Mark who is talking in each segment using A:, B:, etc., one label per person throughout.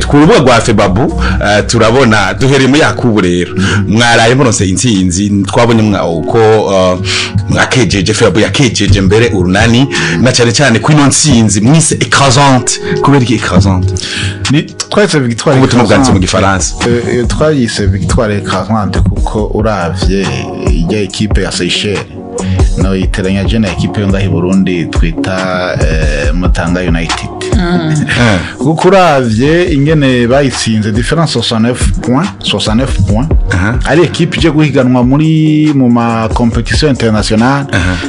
A: Ku rubuga rwa FEBABU turabona duhereye muri yakubu. Rero mwaraye muronse intsinzi, twabonye mwa uko mwakejeje, FEBABU yakejeje mbere Urunani, na cyane cyane ko ino ntsinzi mwise écrasante. Kubera iki écrasante?
B: Ni twahise victoire
A: Ubutumwa bwanditse mu
B: écrasante.
A: Gifaransa.
B: Twayise victoire écrasante kuko uravye ijya équipe ya Seychelles, no yiteranya je na équipe yo ngaho i Burundi twita Mutanga United, kuko uravye ingene bayitsinze, différence 69 points, 69 points, ari équipe ije guhiganwa muri mu ma compétition internationale.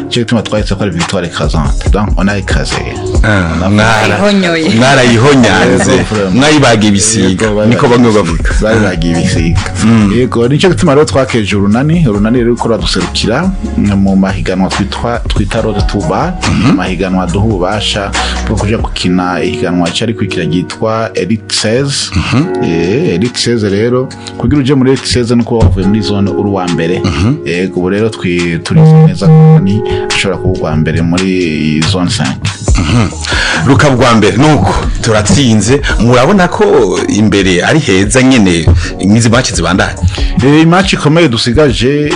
B: Cyo gituma twahise ko ari victoire écrasante. Donc on a écrasé.
C: Mwayihonyoye.
A: Mwarayihonyanze.
B: Yego, vraiment.
A: Mwayibaga ibisiga.
B: Yego,
A: Niko bamwe bavuga.
B: Bari ibisiga, yego. Nicyo gituma rero twakeje Urunani. Urunani rero ruriko ruraduserukira mu mahiganwa twita Road to BAL, mahiganwa aduha ububasha bwo kuja gukina ihiganwa cari kwikira ryitwa Elite 16. Elite 16 rero, kugira uje muri Elite 16 nuko wavuye muri zone uri uwa mbere. Yego, ubu rero turi neza ko ni ashobora kuba uwa mbere muri zone 5.
A: Rukaba bwa mbere nuko turatsinze. Murabona ko imbere ari heza nyene nk'izi match zibandanye?
B: Match ikomeye dusigaje,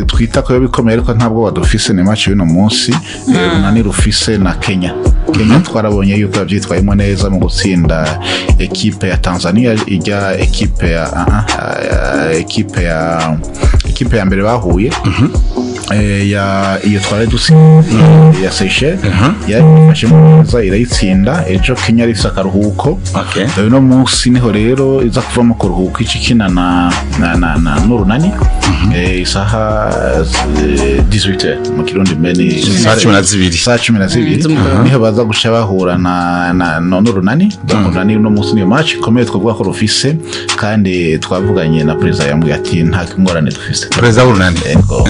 B: twita ko bikomeye ariko ntabwo badufise, ni match y'uno munsi Runani rufise na Kenya. Kenya twarabonye yuko yavyitwayemo neza mu gutsinda équipe ya Tanzania, ijya équipe ya équipe ya mbere bahuye, ya iyo twari dutsinze ya Seychelles, yayifashemo neza irayitsinda. Ejo Kenya yari ifise akaruhuko. Uno munsi niho rero iza kuvamo kuruhuka, ica ikina na n'Urunani isaha 18 mu Kirundi mbe ni
A: Isaha 12.
B: Isaha 12
C: Z'umugoroba.
B: Niho baza guca bahura na n'Urunani. Donc Urunani uno munsi niyo match ikomeye twavuga ko rufise, kandi twavuganye na perezida, yambwiye ati nta ngorane dufise.
A: Perezida w'Urunani.
B: Yego.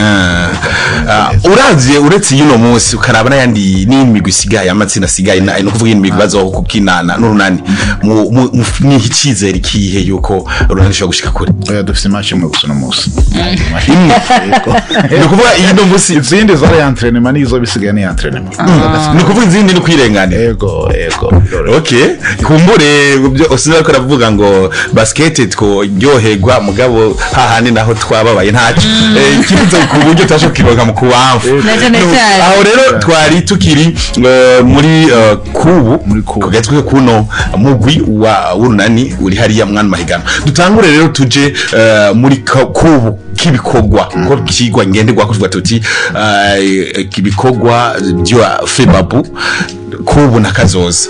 A: Uravye uretse y'uno munsi, ukaraba n'ayandi n'imigwi isigaye, amatsinda asigaye, no kuvuga imigwi bazokinana n'Urunani, mwiha icizere ikihe yuko Urunani rushobora gushika kure?
B: Oya, dufise match imwe gusa uno munsi.
A: Imwe?
B: Yego.
A: Ni ukuvuga iyi no munsi?
B: Izindi zari entraînement, n'izo bisigaye ni entraînement.
A: Ni ukuvuga izindi ni kwirenganira?
B: Yego.
A: Okay, kumbure byo usinzi, ariko aravuga ngo basket tworyoherwa, mugabo hahandi naho twababaye ntaco. Kibuze ku buryo tutashoboye kukironka mu kubamfu.
C: Na cyane cyane.
A: Aho rero twari tukiri muri kubu.
B: Muri kubu.
A: Kugezwe kuno mugwi wa Urunani uri hariya mwana mahiganwa. Dutangure rero tuje muri kubu k'ibikorwa ko kigwa ngenderwa, kuvuga tuti ibikorwa bya FEBABU kubu na kazoza,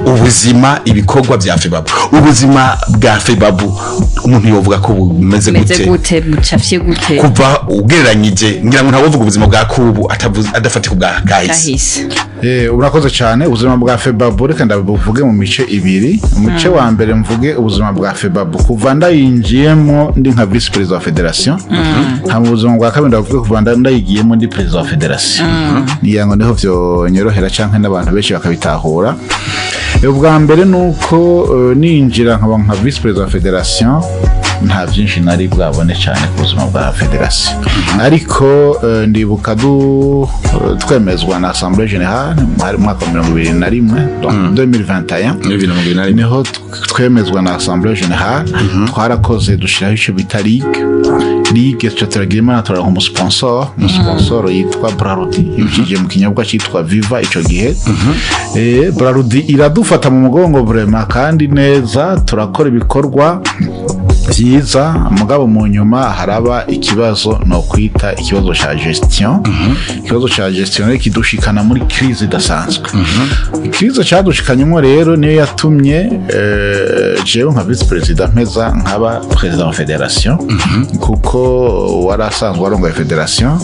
A: ubuzima, ibikorwa bya FEBABU, ubuzima bwa FEBABU, umuntu yovuga ko bumeze
C: meze
A: gute?
C: Gute mucafye gute?
A: Kuva ugereranyije, ngira ngo ntawovuga ubuzima bwa kubu atavuze adafatika ubwa kahise.
C: Kahise.
B: Urakoze cyane. Ubuzima bwa FEBABU reka ndabuvuge mu mice ibiri. Umuce wa mbere mvuge ubuzima bwa FEBABU kuva ndayinjiyemo ndi nka vice président wa fédération, hama ubuzima bwa kabiri ndabuvuge kuva ndayigiyemo ndi président wa fédération, ngira ngo niho vyonyorohera canke n'abantu benshi bakabitahura. Ubwa mbere ni uko ninjira nkaba nka vice président wa fédération, nta byinshi nari bwabone cyane ku buzima bwa fédération, ariko ndibuka du twemezwa na assemblée générale hari mu mwaka wa 2021, donc 2021.
A: 2021.
B: Niho twemezwa na assemblée générale. Twarakoze, dushyiraho icyo bita ligue. Ligue tuca turagira Imana turaronka umusponsor yitwa Brarudi, ibicishije mu kinyobwa cyitwa Viva icyo gihe. Brarudi iradufata mu mugongo vraiment kandi neza, turakora ibikorwa byiza. Mugabo mu nyuma haraba ikibazo no kwita ikibazo cya gestion. Ikibazo cya gestion rero kidushikana muri crise idasanzwe. Crise cyadushikanyemo rero niyo yatumye jewe nka vice président mpeza nkaba président wa fédération, kuko wari asanzwe arongoye fédération,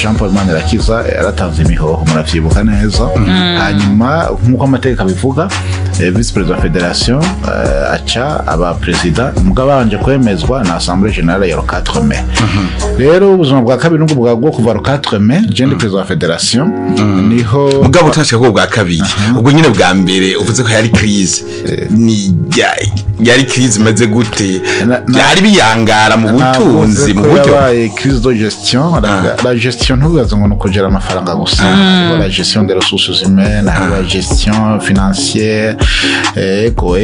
B: Jean Paul Manirakiza, yaratanze imihoho, muravyibuka neza. Hanyuma nk'uko amategeko abivuga, vice président wa fédération aca aba président, mugabo abanje kwemezwa na assemblée générale ya le 4 mai. Rero ubuzima bwa kabiri nubwo bwa bwo kuva le 4 mai je ndi président wa fédération, niho
A: Mugabo utashika ko bwa kabiri, ubwo nyine bwa mbere uvuze ko yari crise, ni yari crise imeze gute? Byari biyangara mu butunzi, mu
B: Navuze ko
A: buryo?
B: yabaye crise de gestion. La gestion ntubibaze ngo ni ukugera amafaranga gusa. Hariho la gestion des ressources humaines, hariho la gestion financière. Ego,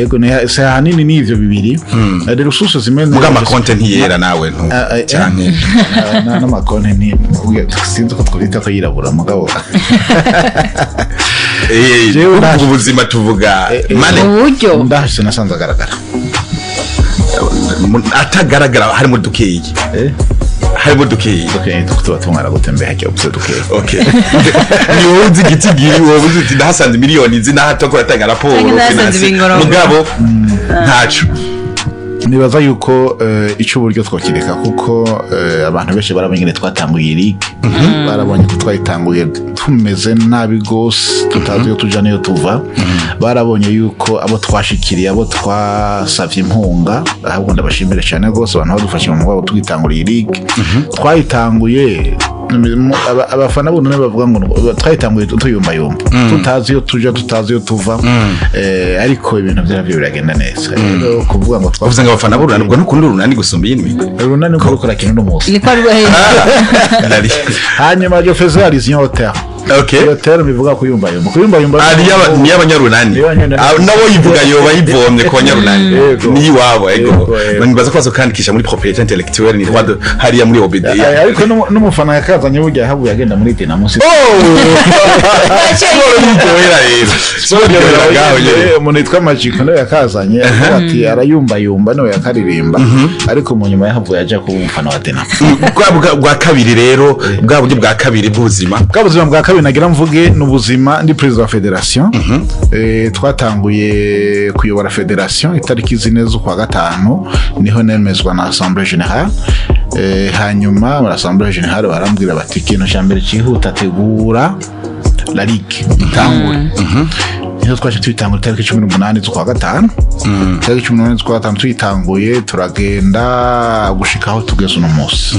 B: se ahanini ni ivyo bibiri. Rero ressources zimwe
A: Muga amakonte ntiyera nawe ntu cyane.
B: N'amakonte ni sinzi ko twita ko yirabura, mugabo Jewe
A: uvuga ubuzima, tuvuga mane.
C: Uburyo.
B: Ndahashitse nasanze agaragara.
A: Atagaragara harimo dukeyi. Harimo dukeyi.
B: Dukeyi tuba tumara gutembera hajya ubuze dukeyi.
A: Okay, ni wowe uzi igiti, wowe uzi uti ndahasanze miliyoni izi naho atanga raporo
C: Canke ndahasanze
A: finance.
C: ibingorongoro.
A: Mugabo ntaco.
B: Nibaza yuko ico uburyo twokireka, kuko abantu benshi barabonye ingene twatanguye iyi ligue, barabonye ko twayitanguye tumeze nabi gose, tutazi iyo tuja n'iyo tuva. Barabonye yuko abo twashikiriye, abo twasavye impunga, ahubwo ndabashimire cyane rwose abantu badufashije mu mugabo tugitangura iyi ligue. Twayitanguye abafana buno bavuga ngo twayitanguye tuyumbayumba, tutazi iyo tuja, tutazi iyo tuva, ariko ibintu byarabyo biragenda neza. Rero kuvuga ngo
A: Uvuze ngo abafana b'urunani, ubwo ntukunda urunani gusumba iyindi migwi?
B: Urunani ko rukora kintu no munsi.
C: Niko ari
A: Nari
B: Hanyuma je faisais allusion au terme. Iyo terme bivuga kuyumbayumba, kuyumbayumba.
A: Ah, ni y'abanyarunani.
B: Ni y'abanyarunani.
A: Ah, nabo yivuga yoba yivomye ku banyarunani.
B: Yego.
A: Ni iwabo, ego.
B: Yego, yego.
A: Nibaza ko bazokandikisha muri propriété intellectuelle, ni droit de hariya muri OBD.
B: Ariko n'umufana yakazanye burya yahavuye agenda muri Dinamo si
A: Siporo yiryohera rero, siporo iryohera ngaho nyene.
B: Umuntu yitwa Majiko niwe yakazanye, avuga ati arayumbayumba, niwe yakaririmba, ariko mu nyuma yahavuye aja kuba umufana wa Dinamo.
A: Bwa kabiri rero, bwa buryo bwa kabiri bw'ubuzima.
B: Bwa buzima bwa kabiri nagira mvuge ni ubuzima ndi perezida wa fédération. Twatanguye kuyobora fédération itariki 4 z'ukwa gatanu, niho nemezwa na assemblée générale. Hanyuma muri assemblée générale barambwira bati ikintu cya mbere cyihuta, tegura la ligue itangure. Niho twaje tuyitangura itariki 18 z'ukwa gatanu. Itariki 18 z'ukwa gatanu tuyitanguye, turagenda gushika aho tugeze uno munsi.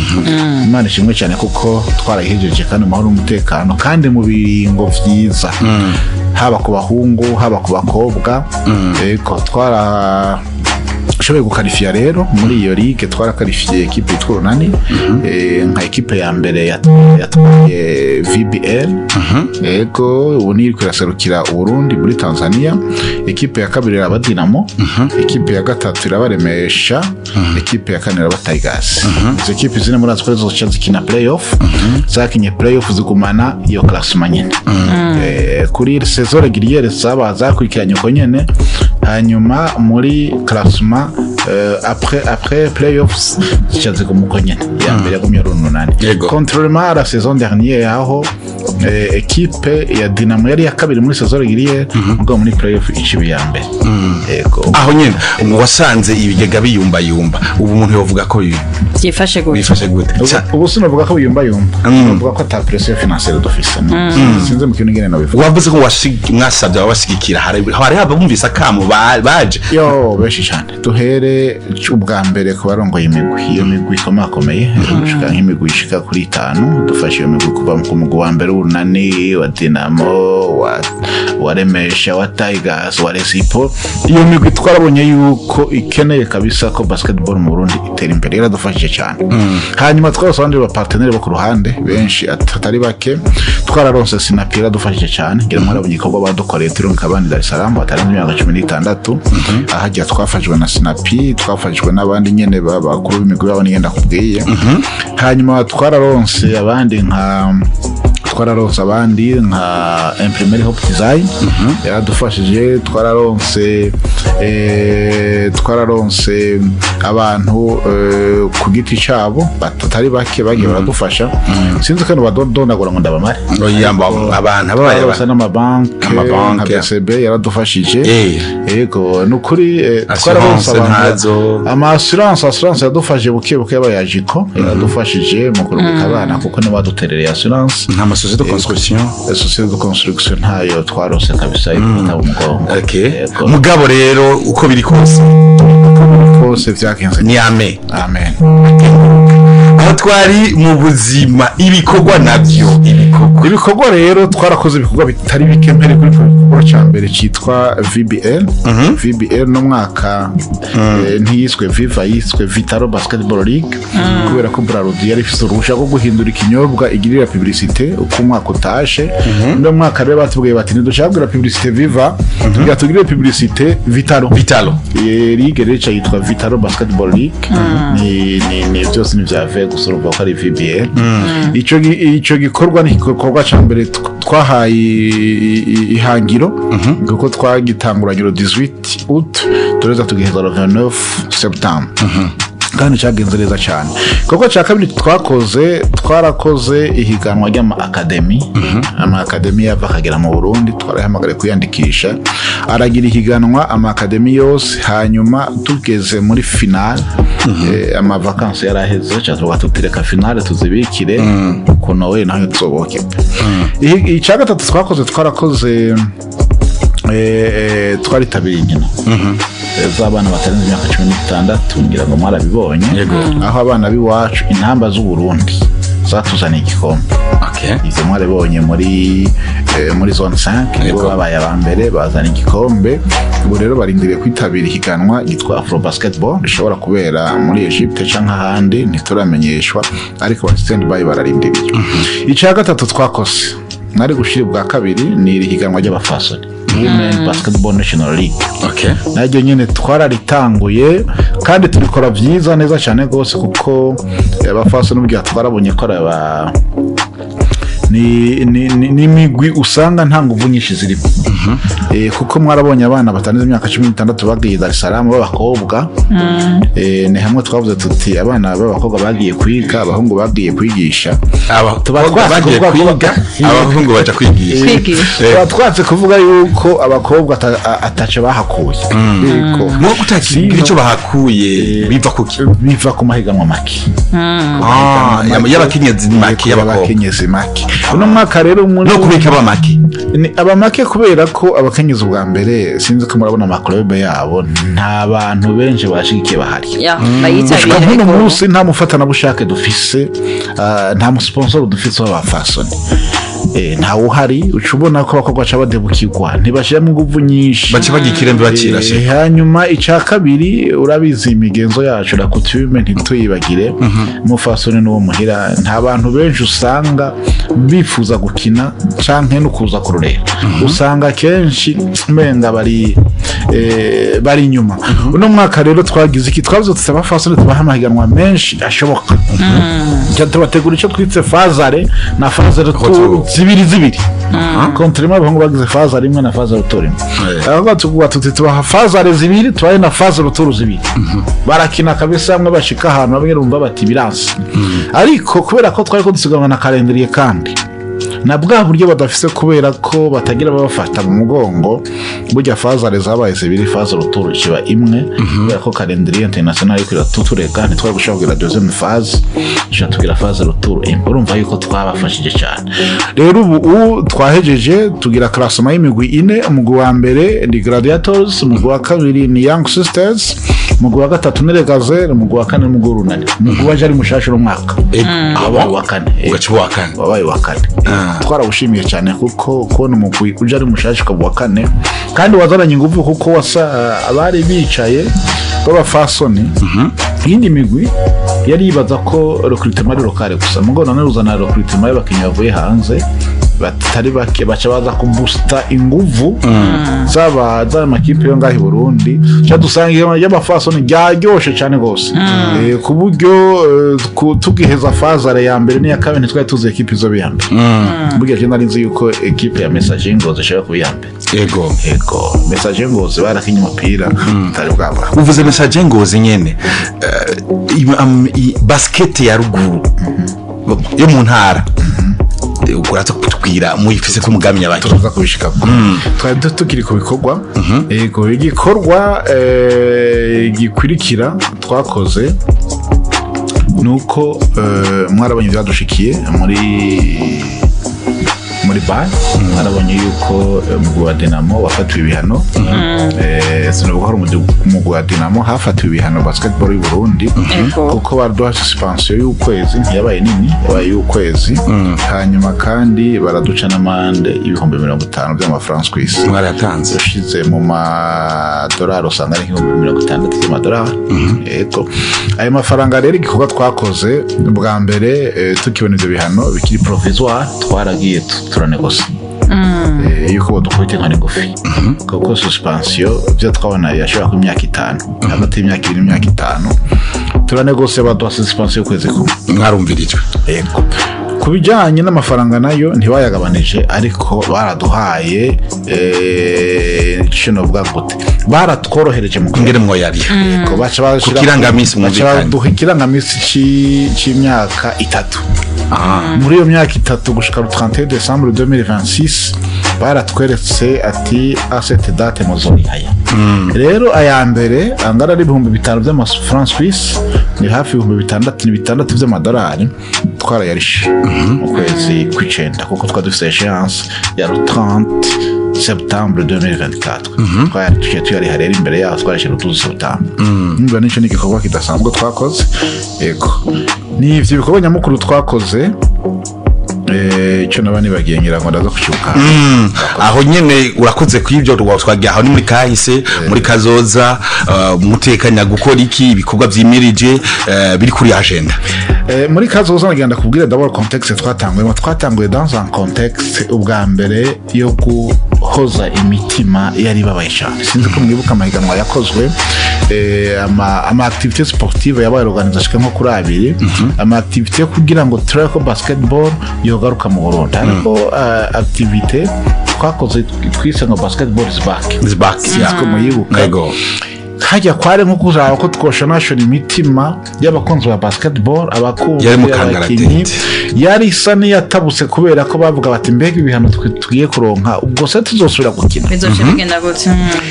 B: Imana ishimwe cyane kuko twarayihejeje kandi mu mahoro n'umutekano, kandi mu biringo vyiza, haba ku bahungu, haba ku bakobwa. Ego, twara ushoboye gukarifiya rero muri iyo ligue, twarakarifiye ekipe yitwa Urunani, nka ekipe ya mbere yatwaye VBL. Ego, ubu niyo iriko iraserukira Uburundi muri Tanzania. Ekipe ya kabiri iraba Dinamo, ekipe ya gatatu iraba Remesha, ekipe ya kane iraba Tigers. Izo ekipe zine muri ko zoca zikina playoff, zakinye playoff zigumana iyo classement nyene. Kuri saison régulière zaba zakurikiranye uko nyene, hanyuma muri classement après playoffs zica ziguma uko nyene, ya mbere yagumye ari Urunani. Contrairement à la saison dernière aho équipe ya Dinamo yari iya kabiri muri saison régulière, mugabo muri playoff iciba iya mbere. Yego.
A: Aho nyene ngo wasanze ibigega biyumbayumba, ubu umuntu yovuga ko
C: Byifashe gutya.
A: Bifashe gute?
B: Ubu sinavuga ko biyumbayumba, navuga ko ata pression financière dufise. Sinzi mu kintu ngene nabivuga.
A: Wavuze ko mwasabye ababashigikira, hari abumvise akamo baje?
B: Yo, benshi cyane. Duhere ubwa mbere ku barongoye imigwi, iyo migwi ikomakomeye, gushika nk'imigwi ishika kuri itanu. Dufashe iyo migwi kuva ku mugwi wa mbere w'Urunani, wa Dinamo, wa Remesha, wa Tigers, wa Resipo. Iyo migwi twarabonye yuko ikeneye kabisa ko basketball mu Burundi itera imbere, yaradufashije cyane. Hanyuma twarose abandi ba partenaire bo ku ruhande benshi atari bake. Twararonse Sinapi, yaradufashije cyane, ngira mwarabonye igikorwa badukoreye turunka abandi Dar es Salaam batarenze imyaka 16. Ahajya twafashijwe na Sinapi, twafashijwe n'abandi nyene bakuru b'imigwi babo nigenda kubwiye. Hanyuma twararonse abandi nka Imprimerie Hope Design yaradufashije. Twararonse abantu ku giti cyabo batari bake bagiye baradufasha. Sinzi kandi badondagura ngo ndabamare.
A: Oya, abantu ababaye
B: Twararonse n'amabanki
A: Amabanki.
B: nka BCB yaradufashije. Yego, ni ukuri,
A: Assurance
B: twararonse abantu
A: ntazo.
B: Ama assurance yadufashije buke buke, yabaye Ajiko yaradufashije mu kurungika abana kuko nibo baduterereye assurance.
A: Nta masosiyete de construction?
B: Société de construction ntayo twarose kabisa, ifata mu mugongo. Yego.
A: Mugabo rero uko biri kose
B: Kose vyagenze
A: ni ame.
B: Amen.
A: Aho Twari mu buzima, ibikorwa navyo, ibikorwa.
B: Ibikorwa rero, twarakoze ibikorwa bitari bike. Mpere kuri gikorwa cya mbere cyitwa VBL. VBL no mwaka ntiyiswe Viva, yiswe Vitalo Basketball League, kubera ko Brarudi yari ifite uruhushya rwo guhindura ikinyobwa igirira publicité uko umwaka utashe. No mwaka rero batubwiye bati ntidushaka kugira publicité Viva, tugira tugire publicité Vitalo.
A: Vitalo.
B: Ligue rero ica yitwa Vitalo Basketball League. Ni byose ni vya V gusa, urumva ko ari VBL. Ico gikorwa ni igikorwa ca mbere twahaye ihangiro, kuko twagitanguranye le 18 août, tureza tugiheza le 29 septembre, kandi cyagenze neza cyane. Igikorwa cya kabiri twakoze, twarakoze ihiganwa ry'ama academy. Ama academy yava akagera mu Burundi, twarahamagariye kwiyandikisha, aragira ihiganwa ama academy yose. Hanyuma tugeze muri finale, ama vacances yaraheze, ca tuvuga tutireka finale tuzibikire ku Noel, naho tuzoboke. Icya gatatu twakoze, twarakoze twaritabiriye inkino z'abana batarenze imyaka 16, ngira ngo mwarabibonye, aho abana b'iwacu, Intamba z'Uburundi, zatuzaniye igikombe. Izo mwarabibonye muri zone 5, nibo babaye aba mbere, bazana igikombe. Ubu rero barindiriye kwitabira ihiganwa ryitwa Afro Basketball, rishobora kubera muri Egypte canke ahandi, ntituramenyeshwa, ariko bari stand by, bararindiriye. Icya gatatu twakoze, nari gushira ubwa kabiri, ni iri higanwa ry'abafasoni, Women Basketball National League. Naryo nyine twararitanguye kandi tubikora byiza neza cyane rwose, kuko abafasoni n'ubwo twarabonye ko ari aba ni imigwi usanga nta nguvu nyinshi zirimo. Kuko mwarabonye abana batarenze imyaka 16 bagiye Dar es Salaam b'abakobwa. Ni hamwe twavuze tuti abana b'abakobwa bagiye kwiga, abahungu bagiye kwigisha.
A: Abakobwa
B: twatse
A: bagiye
B: kuvuga ko
A: kwiga, abahungu baja kwigisha.
C: Kwigisha.
B: Tuba twatse kuvuga yuko abakobwa ataco bahakuye. Yego.
A: Mu kutakigira icyo bahakuye biva kuki?
B: Biva ku mahiganwa make.
A: Ah, y'abakenyezi ni make, y'abakobwa.
B: Y'abakenyezi make. Uno mwaka rero muri
A: No kubika aba make.
B: Ni aba make kubera ko abakenyezi ubwa mbere, sinzi ko murabona ama club yabo, nta bantu benshi bashigikiye bahari.
C: Ya,
B: Gushika
C: bayitabira
B: nk'uno
C: ariko.
B: munsi nta mufatanabushake dufise, nta mu sponsor dufise w'abafasoni. Ntawe uhari. Uca ubona ko abakobwa baca badebukirwa, ntibashiramo inguvu nyinshi.
A: Baca bagira ikirembe bakirashe.
B: Hanyuma icya kabiri, urabizi imigenzo yacu, la coutume, ntituyibagire, umufasoni n'uwo muhira, nta bantu benshi usanga bifuza gukina canke no kuza kurorera. Usanga kenshi umenga bari inyuma. Uno mwaka rero twagize iki? Twavuze tuti abafasoni tubaha amahiganwa menshi ashoboka. Ca tubategura icyo twitse phase aller na phase retour
A: Retour.
B: zibiri zibiri, contrairement abahungu bagize phase aller imwe na phase retour imwe. Aho tuvuga tuti tubaha phase aller zibiri, tubahe na phase retour zibiri. Barakina kabisa, bamwe bashika ahantu bamwe bumva bati biranse, ariko kubera ko twari ko dusiganwa na calendrier, kandi na bwa buryo badafise, kubera ko batagira babafata mu mugongo, burya phase aller zabaye zibiri, phase retour kiba imwe, kubera ko calendrier international ariko iratutureka, ntitwari gushobora kugira deuxième phase, dushobora tugira phase retour imwe. Urumva yuko twabafashije cyane. Rero ubu twahejeje, tugira classement y'imigwi ine. Umugwi wa mbere ni Gladiators, umugwi wa kabiri ni Young Sisters, umugwi wa gatatu ni Regazel, umugwi wa kane ni umugwi w'Urunani. Umugwi waje ari mushasha umwaka wabaye uwa kane.
A: Ugaca uwa kane.
B: Wabaye uwa kane. Twarawushimiye cyane, kuko kubona umugwi uje ari mushasha ukaba uwa kane kandi wazananye ingufu, kuko wasa abari bicaye b'abafasoni, iyindi migwi yari yibaza ko recrutement ari locale gusa, mugo none uzana recrutement y'abakinnyi bavuye hanze batari bake, baca baza kubusta inguvu zaba z'amakipe yo ngaho i Burundi. Ca dusanga ihiganwa ry'abafasoni ryaryoshe cyane rwose. Ku buryo tugiheza phase aller ya mbere n'iya kabiri, ntitwari tuzi ekipe izoba iya mbere. Burya je nari nzi yuko ekipe ya Messager Ngozi ishobora kuba iya mbere. Ego, Messager Ngozi barakinye umupira utari bwaba.
A: Uvuze Messager Ngozi nyene, basket ya ruguru yo mu ntara, uraza kutubwira muyifise ko umugambi nyabaki?
B: Turaza kubishikako. Twari tukiri ku bikorwa. Yego, igikorwa gikurikira twakoze nuko mwarabonye ivyadushikiye muri BAL. Mwarabonye yuko umugwi wa Dinamo wafatiwe ibihano. Sinavuga ko ari umugwi. y'umugwi wa Dinamo hafatiwe ibihano basketball y'u Burundi, kuko baraduha suspension y'ukwezi, ntiyabaye nini, yabaye y'ukwezi. Hanyuma kandi baraduca n'amande 50,000 by'amafaranga suisse.
A: Mwarayatanze?
B: Ushize mu madolari usanga ari nk'60,000 by'amadolari. Yego, ayo mafaranga rero, igikorwa twakoze bwa mbere, tukibona ivyo bihano bikiri provisoire, twaragiye turanegosa yuko badukubita inkoni ngufi, kuko suspension byo twabona yashobora kuba imyaka 5, hagati y'imyaka 2 n'imyaka 5. Turanegose, baduha suspension y'ukwezi kumwe.
A: Mwarumvirijwe?
B: Yego. Ku bijyanye n'amafaranga nayo ntibayagabanije, ariko baraduhaye, icyo novuga gute, baratworohereje mu
A: Ingene mwoyariha.
B: Yego, baca
A: Ku kirangamisi
B: baca
A: mwumvikanye.
B: baduha ikirangamisi c'imyaka 3. Muri iyo myaka 3, gushika le 31 décembre 2026, baratweretse ati: "À cette date muzorihaya." Rero aya mbere angana n'5,000 by'amafranc suisse, ni hafi 6,000, ni 6 by'amadolari, twarayarishe mu kwezi kw'icenda, kuko twari dufise échéance ya le 30 septembre 2024. Twari tuciye tuyariha rero imbere yaho, twarishe le 12 septembre. Nimba nico ni igikorwa kidasanzwe twakoze. Yego, ni ivyo bikorwa nyamukuru twakoze. Icyo naba nibagiye ngira ngo ndaza kukibuka.
A: Aho nyene urakoze kw'ibyo twagiye, aho ni muri kahise. Muri kazoza, mutekanya gukora iki? Ibikorwa vyimirije, biri kuri agenda?
B: Muri kazoza nagenda kubwira d'abord contexte twatanguyemo. Twatanguye dans un contexte ubwa mbere yo guhoza imitima yari ibabaye cyane. Sinzi ko mwibuka amahiganwa yakozwe, ama activité sportive yabaye organisé ashika nko kuri abiri, ama activité kugira ngo turabe ko basketball yogaruka mu Burundi. Ariko activité twakoze twise ngo "Basketball is back".
A: Is back.
B: Sinzi ko muyibuka.
A: Yego.
B: Hajya kware nko kuzaba ko twoshonashona imitima y'abakunzi ba basketball, abakunzi,
A: Yari mu
B: abakinyi.
A: kangaratete.
B: Yari isa n'iyatabutse, kubera ko bavuga bati: "Mbega ibihano tugiye kuronka, ubwo se tuzosubira gukina?"
C: Bizoca bigenda gute?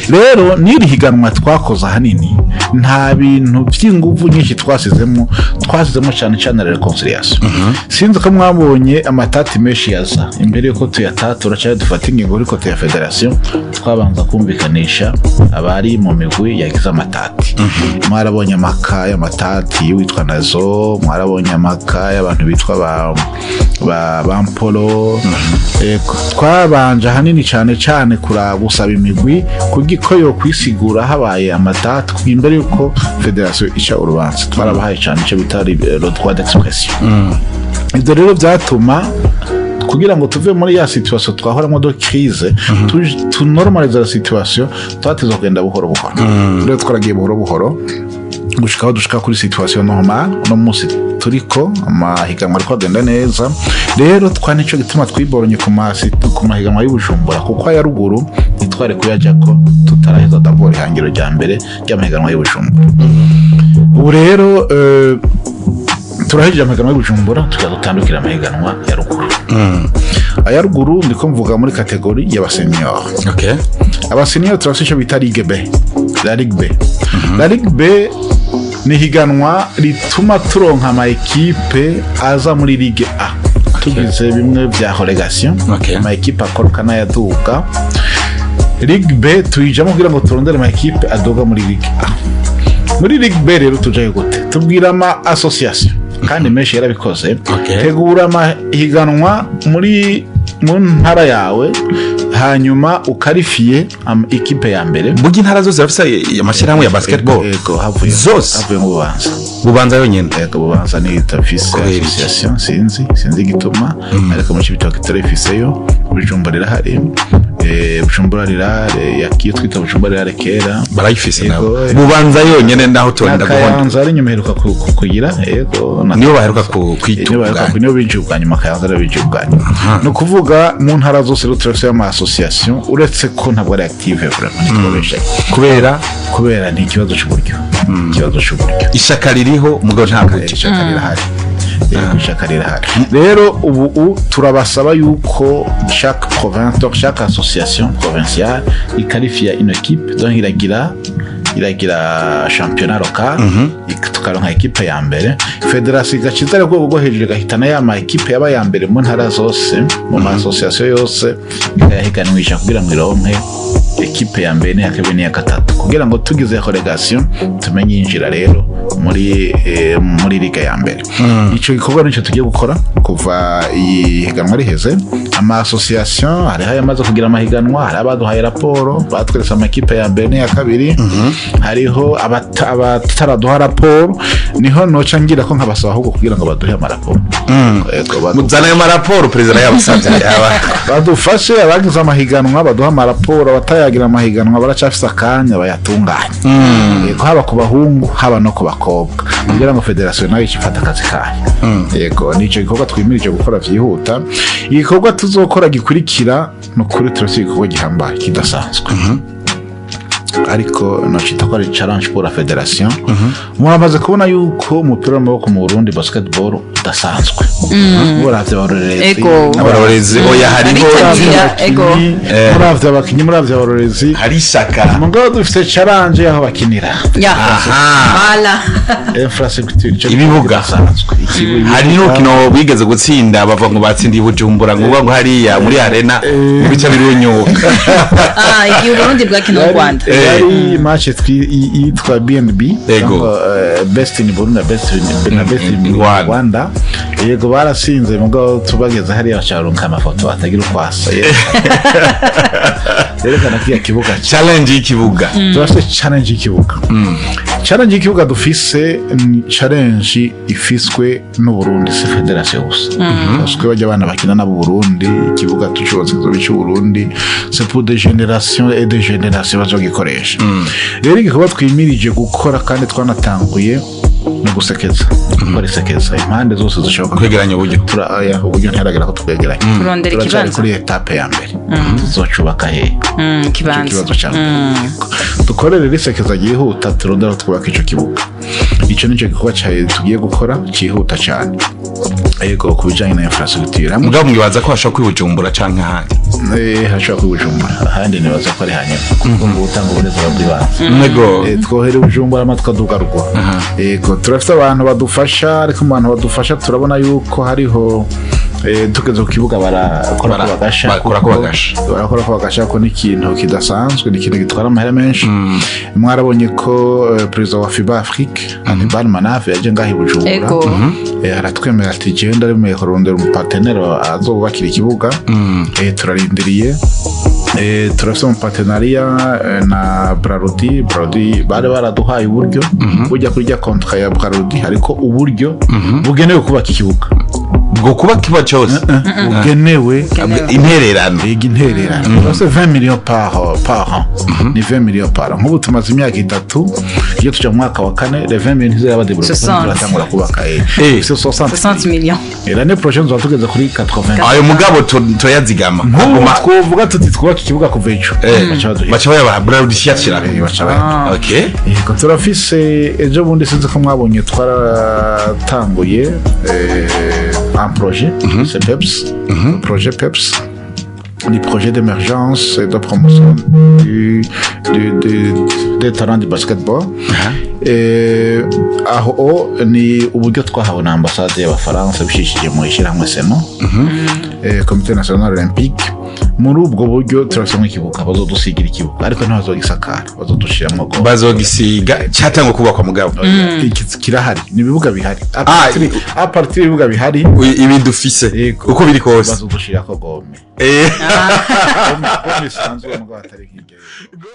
B: Rero n'iri higanwa twakoze, ahanini nta bintu by'inguvu nyinshi twasizemo. Twasizemo cyane cyane réconciliation. Sinzi ko mwabonye amatati menshi yaza imbere yuko tuyatatura cyangwa dufata ingingo kuri côté ya fédération, twabanza kumvikanisha abari mu migwi yagize amatati. Mwarabonye amaka y'amatati y'uwitwa Nazo, mwarabonye amaka y'abantu bitwa ba bampolo. Ego, twabanje ahanini cyane cyane kuraba gusaba imigwi kuko yo kwisigura habaye amatati imbere yuko fédération ica urubanza. Twarabahaye cyane icyo bita le droit d'expression. Ibyo rero byatuma kugira ngo tuve muri ya situation twahoramo de crise, tunormalize la situation, twateza kugenda buhoro buhoro. Rero twaragiye buhoro buhoro gushika aho dushika kuri situation normale uno munsi turiko, amahiganwa ariko agenda neza. Rero twa nico gituma twiboronye ku mahiganwa y'Ubujumbura, kuko aya ruguru ntitwari kuyajako tutaraheza d'abord ihangiro rya mbere ry'amahiganwa y'Ubujumbura. Ubu rero turahejeje amahiganwa y'Ubujumbura, tukajya dutandukira amahiganwa ya ruguru. Aya ruguru ndiko mvuga muri catégorie y'abasenior. Abasenior turafise icyo bita Ligue B. La Ligue B, la Ligue B ni higanwa rituma turonka ama équipe aza muri Ligue A, tugize bimwe vya relégation, ama équipe akoroka n'ayaduga. Ligue B tuyijamo kugira ngo turondere ama équipe aduga muri Ligue A. Muri Ligue B rero tujayo gute? Tubwira ama association, kandi menshi yarabikoze: "Tegura amahiganwa mu ntara yawe, hanyuma ukarifiye ikipe ya mbere."
A: Burya intara zose zirafise amashyirahamwe ya basketball?
B: Yego, havuye
A: Zose?
B: Havuye mu Bubanza.
A: Bubanza yonyine?
B: Yego, Bubanza niyo itafise
A: Kubera iki?
B: association. Sinzi igituma, ariko mu Cibitoke turayifiseyo. Bujumbura rirahari, Bujumbura rirare, yakiyo twita Bujumbura rirare kera.
A: Barayifise nabo?
B: Yego.
A: Bubanza yonyine naho turinda guhonda.
B: Kayanza ari inyuma, iheruka kugira, yego
A: Nibo baheruka
B: niyo
A: kwitunganya.
B: baheruka, niyo binjiye ubwa nyuma. Kayanza ariyo binjiye ubwa nyuma. Ni ukuvuga mu ntara zose rero turafise ama association, uretse ko ntabwo ari active vraiment, ntitwobeshaye.
A: Kubera?
B: Kubera ni ikibazo c'uburyo, ikibazo c'uburyo.
A: Ishaka ririho, mugabo nta buryo.
B: Ishaka rirahari. Yego, ishaka rirahari. Rero ubu turabasaba yuko chaque province, donc chaque association provinciale ikarifia une équipe, donc iragira championnat local. Tukaronka ekipe ya mbere, fédération igaciza ari rwego rwo hejuru, igahitana ya ma ekipe yaba ya mbere mu ntara zose, mu ma association yose, ikayahiganwisha kugira ngo ironke ekipe ya mbere n'iya kabiri n'iya gatatu, kugira ngo tugize relégation tumenye yinjira rero muri liga ya mbere. Ico gikorwa nico tugiye gukora kuva iyi higanwa riheze. Ama association hariho ayamaze kugira amahiganwa, hari abaduhaye raporo batweretse amakipe ya mbere n'iya kabiri, hariho abataraduha raporo. Niho noca ngira ko nkabasaba ahubwo kugira ngo baduhe amaraporo. Yego,
A: Muzana ayo maraporo, perezida yabasabye yaba.
B: Badufashe, abagize amahiganwa baduha amaraporo, abatayagira amahiganwa baracafise akanya bayatunganye. Yego, haba ku bahungu haba no ku bakobwa, kugira ngo fédération nayo icifata akazi kayo. Yego, nico gikorwa twimirije gukora vyihuta. Igikorwa tuzokora gikurikira, ni ukuri turafise igikorwa gihambaye kidasanzwe, ariko nocita ko ari challenge pour la fédération. Muramaze kubona yuko umupira w'amaboko mu Burundi, basketball, udasanzwe. Muravye abarorerezi,
C: Ego.
A: Abarorezi, oya, hariho
C: Abitabira, ego.
B: Muravye abakinyi, muravye abarorezi,
A: hari ishaka.
B: Mugabo dufise challenge y'aho bakinira.
C: Ya.
A: Aha.
C: Voilà.
B: Infrastructure ico
A: Ibibuga.
B: kidasanzwe.
A: Hari n'urukino bigeze gutsinda, bavuga ngo batsindiye i Bujumbura, ngo hariya muri arena bica birunyuka.
C: Ah, igihe Uburundi bwakina u Rwanda.
B: Yari match yitwa B&B.
A: Ego.
B: Cyangwa, best in Burundi na best in, na best in
A: Rwanda.
B: Rwanda. Yego, barasinze, mugabo tubageze hariya bacarunka amafoto atagira uko asa yerekana ko iya kibuga
A: Challenge y'ikibuga.
B: Turafite challenge y'ikibuga. Challenge y'ikibuga dufise ni challenge ifiswe n'Uburundi, si fédération gusa, parce que bajya abana bakina nabo Burundi, ikibuga tucubatse kizoba icy'Uburundi, c'est pour des générations et des générations bazogikoresha. Rero igikorwa twimirije gukora kandi twanatanguye ni ugusekeza, gukora isekeza impande zose zishoboka.
A: Kwegeranya uburyo.
B: Aya, uburyo ntiharagera ko twegeranya.
C: Kurondera
B: Turacyari
C: ikibanza.
B: kuri étape ya mbere, tuzocubaka hehe?
C: Ikibanza.
B: Ikibazo cya mbere, dukorere risekeza ryihuta, turondera aho twubaka ico kibuga. Ico nicyo gikorwa tugiye gukora cyihuta cyane, yego, ku bijanye na infrastructure hamwe.
A: Mugabo mwibaza ko hashobora kwibujumbura canke ahandi?
B: Hashobora kwibujumbura, ahandi nibaza ko ari hanyuma, kuko ngo utanga uburezi bw'ibanze.
A: Nego.
B: Twohera i Bujumbura ama tukaduga ruguru. Yego, turafite abantu badufasha, ariko mu bantu badufasha turabona yuko hariho tugeze ku kibuga barakora ko bagasha.
A: Bakora ko bagasha.
B: Barakora ko bagasha, ko n'ikintu kidasanzwe, ni ikintu gitwara amahera menshi. Mwarabonye ko perezida wa FIBA Afrique, Hannibal Manave, yaje ngaho i Bujumbura.
C: Ego.
B: Aratwemera ati jewe ndaremeye kurondera umupartenaire azobubakira ikibuga. Turarindiriye. Turafite mu partenariat na Brarudi. Brarudi bari baraduhaye uburyo bujya kuri rya contrat ya Brarudi, ariko uburyo bugenewe kubaka ikibuga.
A: Bwo kuba kiba cyose?
B: Bugenewe
A: Intererano.
B: Yiga intererano. Turafite 20 millions par an, ni 20 millions par an. Nk'ubu tumaze imyaka 3, iyo tuja mu mwaka wa kane, les 20 millions ntiziraba débloqué.
C: 60.
B: Turatangura kubaka. C'est 60.
C: 60 millions.
B: Et l'année prochaine tuzoba tugeze kuri 80.
A: Ayo mugabo turayazigama.
B: Nk'ubu
A: Aguma
B: twovuga tuti twubaka ikibuga kuva ejo, baca baduha.
A: Baca bayabaha, Brarudi shiyashira.
B: Baca bayaduha.
A: Okay.
B: Yego, turafise ejo bundi, sinzi ko mwabonye, twaratanguye un projet, c'est PEPS. Projet PEPS ni projet d'émergence et de promotion des talents du basketball. Aho ni uburyo twahawe na ambasade y'Abafaransa bishishije mu ishyirahamwe seno, Comité national olympique. Muri ubwo buryo turafisemo ikibuga, bazodusigira ikibuga, ariko ntibazogisakara, bazodushiramo go.
A: Bazogisiga, cyatangwa kubakwa mugabo.
B: Kirahari, ni ibibuga bihari.
A: Ah,
B: À partir y'ibibuga bihari.
A: Ibi dufise.
B: Yego.
A: Uko biri kose.
B: Bazodushirako gomme. Gomme isanzwe, mugabo atari nk'iryo.